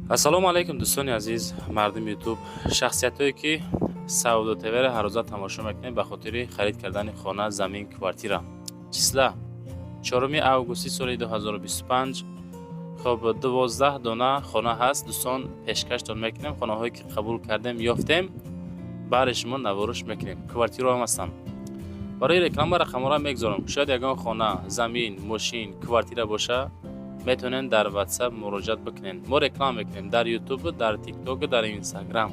Ассалому алайкум, дӯстони азиз, мардуми Ютуб, шахсиятҳое, ки Савдо ТВ-ро ҳаррӯза тамошо мекунед ба хотири харид кардани хона, замин, квартира. Числа 4 августи соли 2025. Хоб, 12 дона хона ҳаст, дӯстон, пешкаштон мекунем. Хонаҳое, ки қабул кардем, ёфтем, баъри шумо навориш мекунем. Квартираҳо ҳам ҳастанд. Барои реклама рақамҳоро мегузорам. Шояд ягон хона, замин, мошин, квартира боша, метавонед дар Ватсап муроҷиат бикунед. Мо реклама мекунем дар Ютуб, дар Тикток, дар Инстаграм.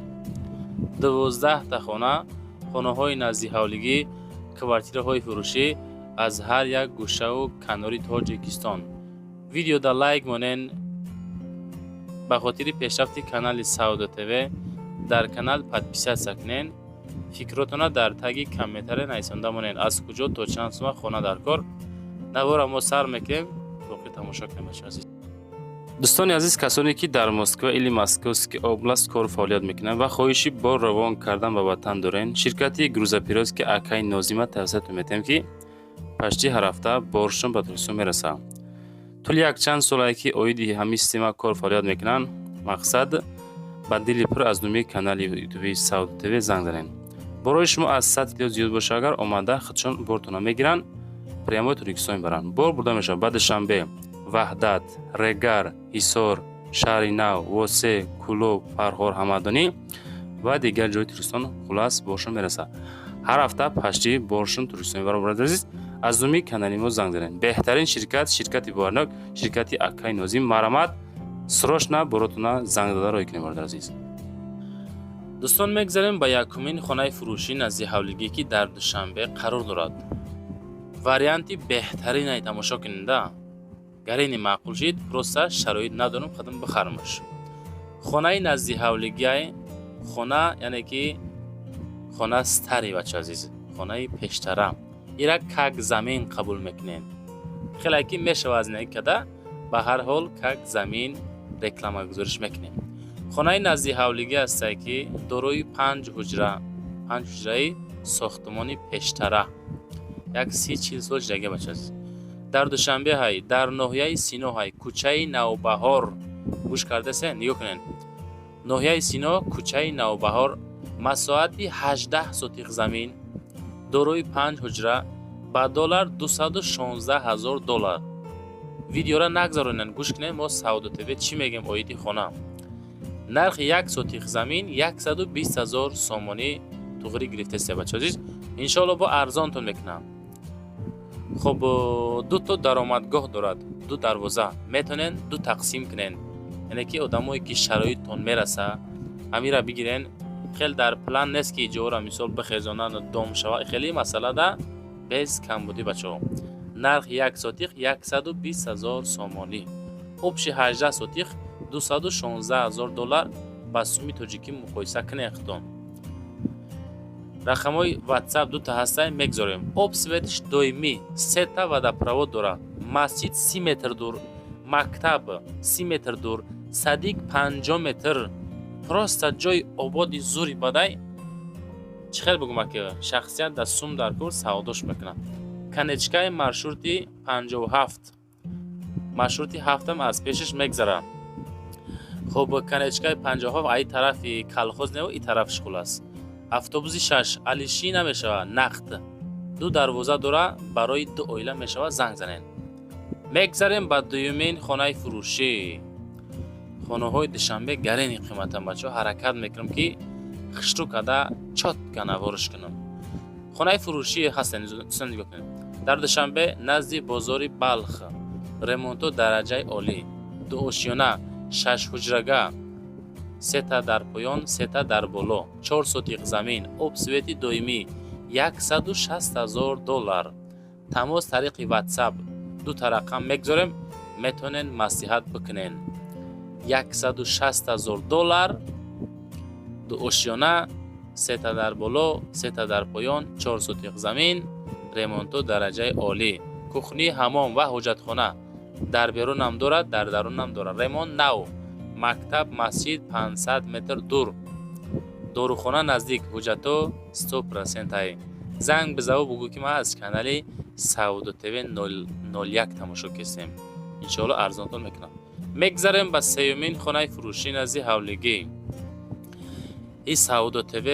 12-та хона, хонаҳои наздиҳавлигӣ, квартираҳои фурӯшӣ аз ҳар як гӯшаву канори Тоҷикистон. Видеода лайк монен ба хотири пешрафти канали Савдо ТВ. Дар канал подписаться кунен. Фикротона дар таги комментария нависонда монен, аз куҷо, то чанд сума хона дар кор. Навора мо сар мекунем, боқӣ тамошо кунем, бачаҳо азиз. Дӯстони азиз, касоне, ки дар Москва или Московский область кору фаъолият мекунанд ва хоҳиши бор равон кардан ба ватан дорен, ширкати грузоперевозки акай Нозима тавсиятон метиҳем, ки почти ҳар ҳафта боршон ба Тоҷикистон мерасад. Тӯли якчанд солае, ки оиди ҳамин система кор фаъолият мекунанд. Мақсад, ба дили пур аз номи канали ютуби Савдо ТВ занг занед. Борои шумо аз 100 кило зиёд боша агар, омада худшон бортона мегиранд, прямой Тоҷикистон мебаранд. Бор бурда мешавад ба Душанбе, Ваҳдат, Регар, Ҳисор, Шаҳри Нав, Восе, Кӯлоб, Фархор, Ҳамадонӣ ва дигар ҷои Тоҷикистон. Хулас, боршон мерасад. Ҳар ҳафта почти боршон Тоҷикистон мебаранд. Бародари азиз, аз номи канали мо занг занед. Беҳтарин ширкат, ширкати боварнок, ширкати акай Нозим. Марҳамат, срочно боротона занг дода роҳӣ кунед, бародари азиз. Дӯстон, мегзарем ба якумин хонаи фурӯшӣ наздиҳавлигӣ, ки дар Душанбе қарор дорад. Варианти беҳтаринай, тамошо кунеда. Гарини маъқул шид, просто шароит надорам худам бихарамаш. Хонаи наздиҳавлигиай хона, яъне ки хона старый, бача азиз, хонаи пештара. Ира как замин қабул мекунем, хеле ки мешавад зиндагӣ карда. Ба ҳар ҳол, как замин рекламагузориш мекунем. Хонаи наздиҳавлигӣ ҳастае, ки дорои панҷ ҳуҷра, панҷ ҳуҷраи сохтмони пештара, як 30-40 сол шидагия, бача азиз. Дар Душанбе ҳай, дар ноҳияи Сино ҳай, кӯчаи Навбаҳор. Гӯш кардасе, нигоҳ кунед: ноҳияи Сино, кӯчаи Навбаҳор, масоҳати 18 сотих замин, дорои панҷ ҳуҷра, ба доллар 216 ҳазор доллар. Видеора нагзаронед, гӯш кунед, мо Савдо ТВ чӣ мегӯем оиди хона. Нархи як сотих замин 120 ҳазор сомонӣ туғрӣ гирифтасе, бача азиз. Иншоалло, бо арзонтон мекунам. Хуб, дуто даромадгоҳ дорад, ду дарвоза, метавонед ду тақсим кунед. Яъне ки одамое, ки шароиттон мераса, ҳамира бигирен. Хел дар план нест, ки иҷора мисол бихезонанд, дом шава, хеле масъалада без камбудӣ, бачаҳо. Нархи як сотих 120 ҳазор сомонӣ, общий 18 сотих 216 ҳазор доллар. Ба суми тоҷикӣ муқоиса кунед худтон. Рақамҳои Ватсап дута ҳастай, мегзорем. Об, светиш доимӣ, сета водопровод дорад. Масҷид 30 метр дур, мактаб 30 метр дур, садик 50 метр. Просто ҷои ободи зури бадай. Чӣ хел бигӯм, ки шахсият дар сум дар кор савдош мекунад. Конечкаи маршрути 57, маршрути ҳафтам аз пешаш мегзарад. Хуб, конечкаи 57 аи тарафи Колхоз нео, и тарафш. Хулас, автобуси шаш алишӣ намешавад, нақд. Ду дарвоза дора, барои ду оила мешавад. Занг занед. Мегзарем ба дуюмин хонаи фурӯшӣ. Хонаҳои Душанбе гарени қиматан, бачаҳо. Ҳаракат мекунам, ки хушрӯ карда, чётко навориш кунам. Хонаи фурӯшӣ ҳастен, дӯстон, нигоҳ кунед. Дар Душанбе, назди бозори Балх, ремонто дараҷаи олӣ, дуошёна, шашҳуҷрага, сета дар поён, сета дар боло, 4 сотиқ замин, об, свети доимӣ, 160 ҳазор доллар. Тамос тариқи Ватсап, дута рақам мегузорем, метавонед маслиҳат бикунед. 160 ҳазор доллар, дуошёна, сета дар боло, сета дар поён, 4 сотиқ замин, ремонто дараҷаи олӣ, кухни, ҳамом ва ҳоҷатхона дар берунам дорад, дар дарунам дорад. Ремонт нав. Мактаб, масҷид 500 метр дур, дорухона наздик. Ҳуҷҷатҳо 100%. Занг бизаву бугӯ, ки ман аз канали Савдо ТВ 01 тамошо кистем. Иншоалло, арзонтон мекунам. Мегзарем ба сеюмин хонаи фурӯшӣ назди ҳавлигӣ. И Савдо ТВ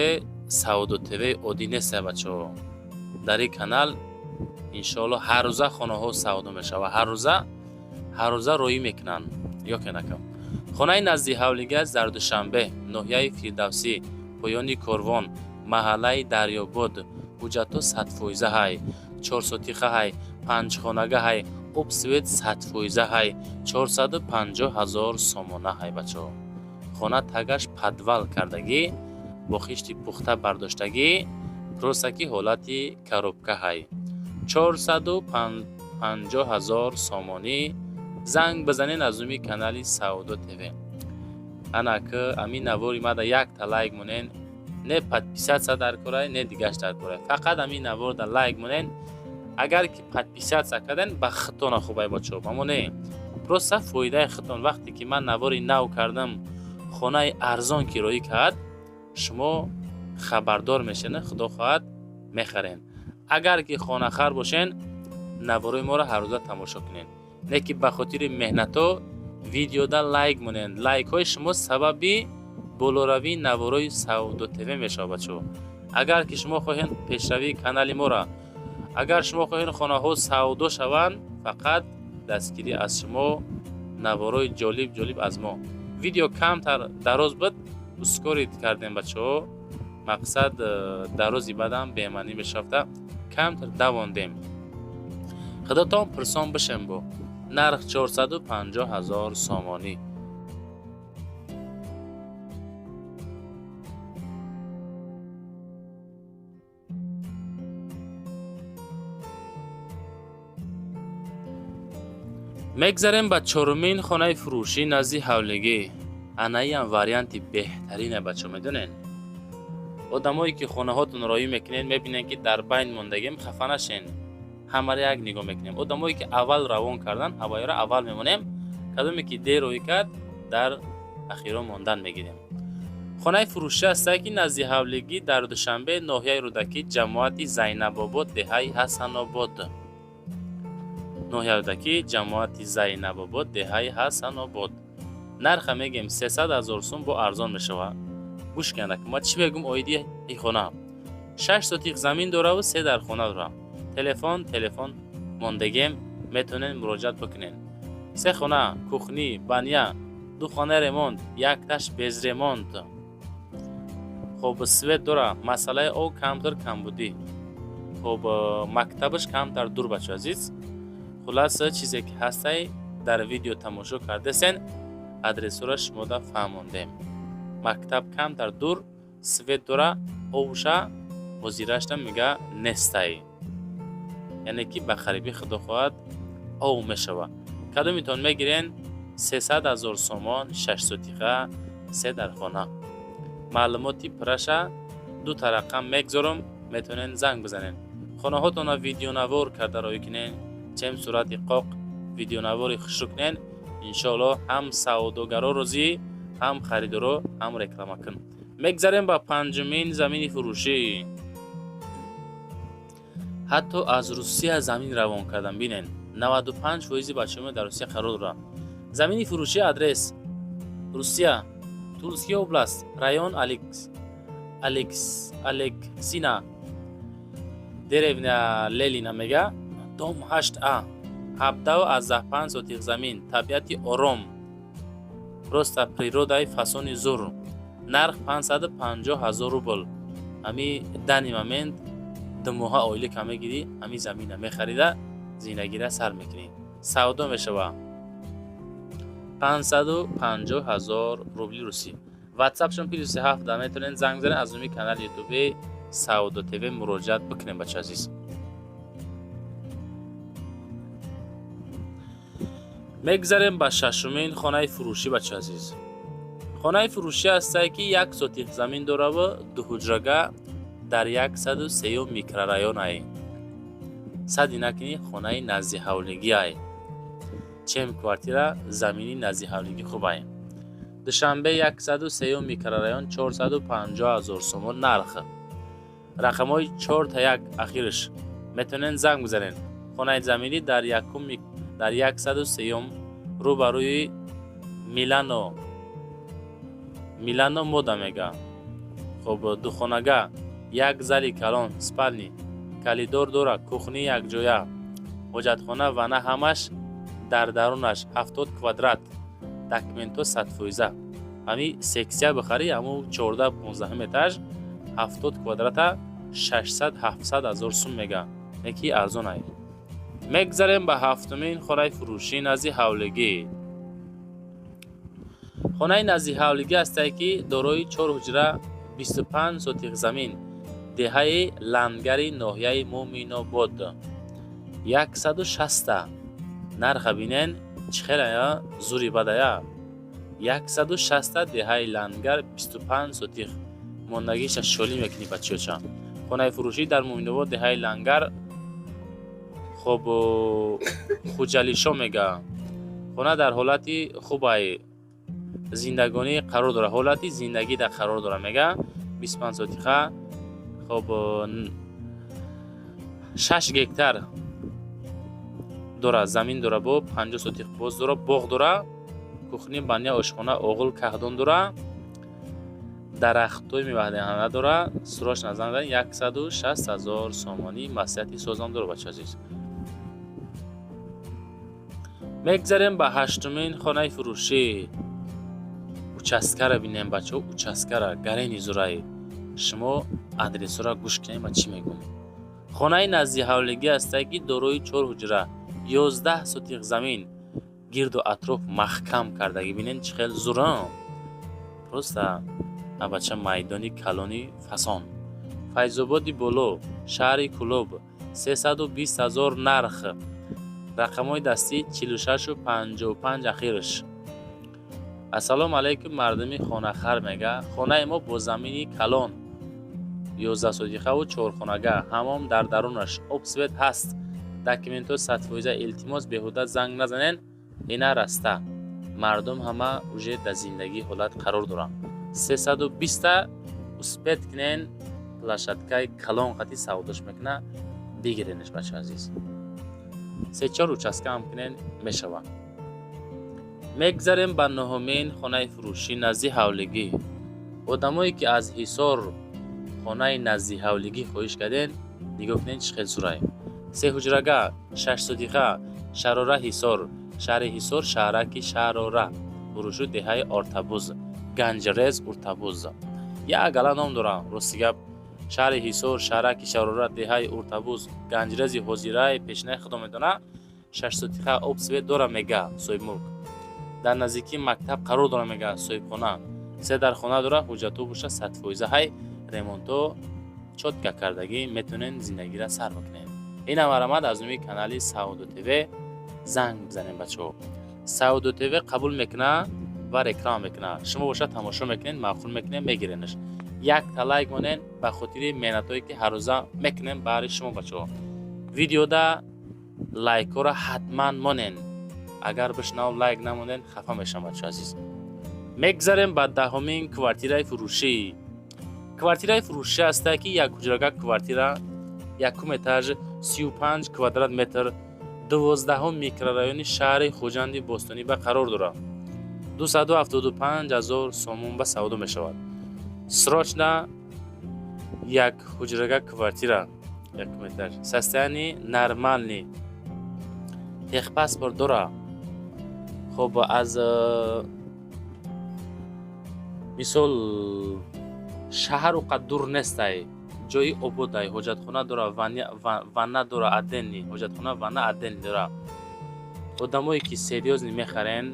Савдо ТВ оддӣ нест, бачаҳо. Дар ин канал, иншоалло, ҳаррӯза хонаҳо савдо мешавад, ҳаррӯза, ҳаррӯза роӣ мекунанд. Ё ки накам, хонаи назди ҳавлигӣ аст дар Душанбе, ноҳияи Фирдавсӣ, поёни Корвон, маҳаллаи Дарёбод. Ҳуҷҷатҳо 100% ҳай, чорсотиха ҳай, панҷхонага ҳай, об, свет 100% ҳай, 450 000 сомона ҳай, бачаҳо. Хона тагаш подвал кардагӣ, бо хишти пухта бардоштагӣ, просто ки ҳолати коробка ҳай. 450 000 сомонӣ. Занг бизанен аз номи канали Савдо ТВ. Ана ки ами навори мада якта лайк монен, не подписаться дар корай, не дигаш дар корай, фақат ами наворда лайк монен. Агар ки подписаться карден, ба худтона хубай, бачаҳо, ба мо не, просто фоидаи худтон. Вақте ки ман навори нав кардам, хонаи арзон ки роӣ кард, шумо хабардор мешавед, худо хоҳад, мехарен. Агар ки хонахар бошен, наворои моро ҳаррӯза тамошо кунед, не ки ба хотири меҳнатҳо видеода лайк монед. Лайкҳои шумо сабаби болоравии наворои Савдо ТВ мешавад, бачаҳо. Агар ки шумо хоҳед пешравии канали моро, агар шумо хоҳед хонаҳо савдо шаванд, фақат дастгирӣ аз шумо, наворои ҷолиб ҷолиб аз мо. Видео камтар дароз буд, ускорить кардем, бачаҳо. Мақсад, дарози баъдам бемаънӣ мешавта, камтар давондем. Худотон пурсон бишем. Бо нарх 450 ҳазор сомонӣ. Мегзарем ба чорумин хонаи фурӯшӣ назди ҳавлигӣ. Анаиам варианти беҳтарине, бачо. Медонен, одамое ки хонаҳотон роӣ мекунед, мебинед, ки дар байн мондагем, хафа нашен, ҳамаро як нигоҳ мекунем. Одамое ки аввал равон кардан, ҳавоиро аввал мемонем, кадоме ки дер роӣ кард, дар ахиро мондан мегирем. Хонаи фурӯшӣ ҳастае, ки назди ҳавлигӣ дар Душанбе, ноҳияи Рӯдакӣ, ҷамоати Зайнабобод, деҳаи Ҳасанобод. Ноҳияи Рӯдакӣ, ҷамоати Зайнабобод, деҳаи Ҳасанобод. Нарха мегем 300 000 сум, бо арзон мешавад. Гӯш кунед, ма чӣ мегӯм оиди ин хона. Шаш сотиқ замин дораву се дар хона дора. Телефон мондагем, метавонед муроҷиат бикунед. Се хона, кухня, баня, ду хона ремонт, якташ без ремонт. Хоб, свет дора, масъалаи об камтар камбудӣ. Хоб, мактабаш камтар дур, бачо азиз. Хулоса, чизе ки ҳастай, дар видео тамошо кардасен, адресҳоро шумода фаҳмондем. Мактаб камтар дур, свет дора, обуша ҳозирашта мега нестай, яъне ки ба қарибӣ, худо хоҳад, об мешавад. Кадомитон мегирен? 300 000 сомон, шашсотиқа, се дар хона. Маълумоти пурраша дута рақам мегзорам, метавонед занг бизанед. Хонаҳотонро видеонавор карда роӣ кунед, чем сурати қоқ видеонавори хушрӯ кунед. Иншоалло, ҳам савдогаро розӣ, ҳам харидоро, ҳам реклама кун. Мегзарем ба панҷумин замини фурӯшӣ. Ҳатто аз Русия замин равон кардам. Бинен, 95 фоизи бачаҳо дар Русия қарор доранд. Замини фурӯшӣ, адрес: Русия, Тульская область, район Алексина, деревня Лелина мега, дом 8А, 17,5 сотих замин, табиати ором, просто природаи фасони зур. Нарх 550 ҳазор рубл. Ҳами данный момент 2 моҳа ойлика мегирӣ, ҳами замина мехарида, зиндагира сар мекунӣ. Савдо мешава, 550 ҳазор рубли русӣ. Ватсапшон +7, метавонед занг занед. Аз номи канали ютуби Савдо ТВ муроҷиат бикунем, бача азиз. Мегзарем ба шашумин хонаи фурӯшӣ, бача азиз. Хонаи фурӯшӣ ҳастае, ки як сотих замин дораву дуҳуҷрага дар 103-юм микрорайонае. Сади накунӣ, хонаи наздиҳавлигиае. Чем квартира, замини наздиҳавлигӣ хубае. Душанбе, 103-юм микрорайон, 450 ҳазор сомон нарх. Рақамҳои чорта як ахирш, метавонед занг бизанед. Хонаи заминӣ дар 103-юм, рӯ ба рӯи Милано, Милано мода мега. Хоб, духонага, як зали калон, спальни, коридор дора, кухни якҷоя, ҳоҷатхона, ванна, ҳамаш дар дарунаш, 70 квадрат, документҳо 100%. Ҳами сексия бихарӣ, ҳамун 14-15 этаж, 70 квадрата 600-700 ҳазор сум мега, неки арзонай. Мегзарем ба ҳафтумин хонаи фурӯшӣ назди ҳавлигӣ. Хонаи назди ҳавлигӣ ҳастае, ки дорои чор ҳуҷра, 25 сотих замин, деҳаи Лангари ноҳияи Муъминобод, 160-та. Нарха бинен, чӣ хелая зури бадая. 160-та, деҳаи Лангар, 25 сотих, мондагиша шолӣ мекунӣ, бачиёча. Хонаи фурӯшӣ дар Муъминобод, деҳаи Лангар. Хоб, Хуҷалишо мега. Хона дар ҳолати хубай зиндагонӣ қарор дорад, ҳолати зиндагӣ дар қарор дорад мега. 25 сотиха. Хоб, 6 гектар дора замин дора, бо 50 сотих боз дора, боғ дора, кухни, баня, ошхона, оғил, кахдон дора, дарахтҳои меваҳдиҳанда дора. Срочно занг, 160 000 сомонӣ, маслиҳати созон дора, бача азиз. Мегзарем ба ҳаштумин хонаи фурӯшӣ. Участкара бинем, бачаҳо, участкара гарени зураи. Шумо адресҳоро гӯш кунем, ма чӣ мегӯм. Хонаи назди ҳавлигӣ ҳастае, ки дорои чор ҳуҷра, 11 сотих замин, гирду атроф маҳкам кардагӣ. Бинен, чӣ хел зурам, просто абача, майдони калони фасон. Файзободи Боло, шаҳри Кӯлоб, 320 000 нарх, рақамҳои дастӣ 46-55 ахирш. Ассалому алайкум, мардуми хонахар мега. Хонаи мо бо замини калон, 11 сотихаву чорхонага, ҳамом дар дарунаш, об, свет ҳаст, документҳо 100%. Илтимос, беҳуда занг назанен, ина раста мардум ҳама уже дар зиндагӣ ҳолат қарор доранд. 320-та успеть кунен, площадкаи калон қати савдош мекуна, бигиренеш, бача азиз. Се-чор участка ҳам кунен, мешавад. Мегзарем ба нуҳумин хонаи фурӯшӣ назди ҳавлигӣ. Одамое, ки аз Ҳисор хонаи назди ҳавлигӣ хоҳиш карден, нигоҳ кунед, чӣ хел сурае. Сеҳуҷрага, 6 сотиха, Шарора, Ҳисор, шаҳри Ҳисор, шаҳраки Шарора, фурӯшу деҳаи Ортабуз, Ганҷрез, Уртабуз. Як гала ном дорам, рости гап. Шаҳри Ҳисор, шаҳраки Шарора, деҳаи Уртабуз, Ганҷрези ҳозираи пешинаи худо медона. 6 сотиха, об, свет дора мега соҳибмулк. Дар наздикии мактаб қарор дора мега соҳибхона. Се дар хона дора, ҳуҷҷатҳо боша 100% ҳай, ремонтҳо чётко кардагӣ, метавонед зиндагиро сар бикунед. Инам марамад аз номи канали Савдо ТВ занг бизанем, бачаҳо. Савдо ТВ қабул мекуна ва реклама мекуна. Шумо бошад, тамошо мекунед, маъқул мекунед, мегиренаш. Якта лайк монед ба хотири меҳнатҳое, ки ҳаррӯза мекунем баҳри шумо, бачаҳо. Видеода лайкҳоро ҳатман монен. Агар бишнав лайк намонен, хафа мешавам, бачаҳо азиз. Мегзарем ба даҳумин квартираи фурӯшӣ. Квартираи фурӯшӣ ҳастае, ки як ҳуҷрага квартира, якум этаж, 35 квадрат метр, 12-ум микрорайони шаҳри Хуҷанди Бостонӣ ба қарор дорад. 275 000 сомон ба савдо мешавад. Срочно як ҳуҷрага квартира, якум этаж, состояние нормальный, техпаспорт дора. Хоб, аз мисол шаҳар уқад дур нестай, ҷои ободай, ҳоҷатхона дора, ванна дора, отдельный ҳоҷатхона, ванна отдельный дора. Одамое, ки серьёзный мехарен,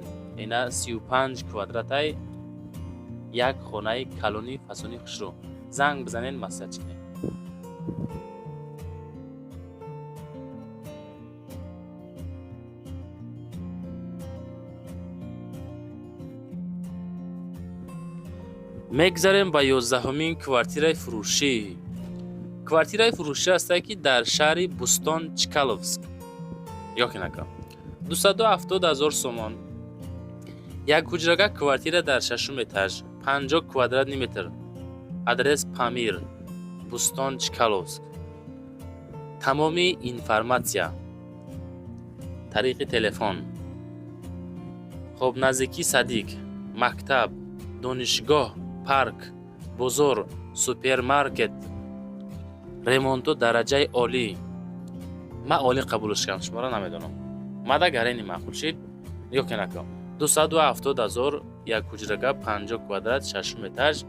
ина 35 квадратай, як хонаи калони фасони хушрӯ. Занг бизанен, маслиҳат кунед. Мегзарем ба 11-умин квартираи фурӯшӣ. Квартираи фурӯшӣ ҳастае, ки дар шаҳри Бӯстон, Чкаловск, ёки нака, 270 000 сомон. Як ҳуҷрага квартира дар шашум этаж, 50 квадратный метр, адрес Памир, Бӯстон, Чкаловск. Тамоми информатсия тариқи телефон. Хоб, наздикии садик, мактаб, донишгоҳ, парк, бозор, супермаркет, ремонту дараҷаи олӣ. Ман олӣ қабулш кардам, шуморо намедонам. Мада гарени маъқул шид. Нигоҳ кун, ака, 270 000, як ҳуҷрага, 50 квадрат, шашум этаж,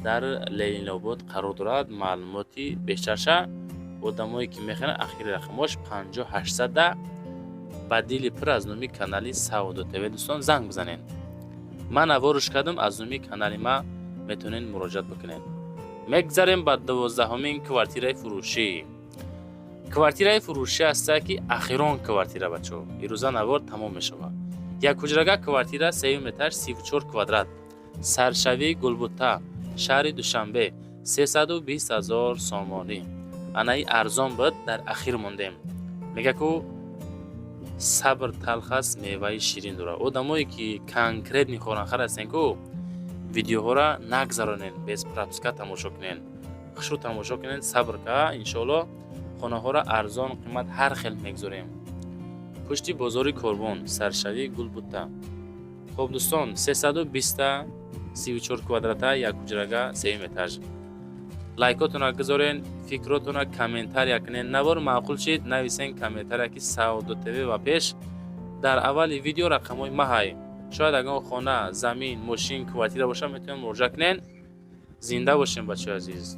дар Ленинобод қарор дорад. Маълумоти бештарша, одамое ки мехаранд, ахири рақамош 5800, ба дили пур аз номи канали Савдо ТВ, дӯстон, занг бизанед. Ман наворш кардам, аз номи канали ма метавонед муроҷиат бикунед. Мегзарем ба 12-ҳумин квартираи фурӯшӣ. Квартираи фурӯшӣ ҳаста, ки ахирон квартира, бачаҳо, ирӯза навор тамом мешавад. Як ҳуҷрага квартира, сеюм этаж, 34 квадрат, саршавии Гулбута, шаҳри Душанбе, 320 000 сомонӣ. Анаи арзон буд, дар ахир мондем. Мега ку сабр талх аст, меваи ширин дорад. Одамое ки конкретный хонахар ҳастен ку, видеоҳоро нагзаронен, без пропуска тамошо кунен, хушрӯ тамошо кунен, сабр ка, иншоалло, хонаҳоро арзон қимат ҳар хел мегузорем. Пушти бозори Корвон, саршавии Гулбута. Хоб, дӯстон, 320-та, 34 квадрата, як ҳуҷрага, сеюм этаж. Лайкотона гузорен, фикротона комментария кунен. Навор маъқул шид, нависен комментария, ки Савдо ТВ ва пеш. Дар аввали видео рақамҳои маҳай. Шояд ягон хона, замин, мошин, квартира боша, метавонед муроҷиат кунен. Зинда бошем, бачаҳои азиз.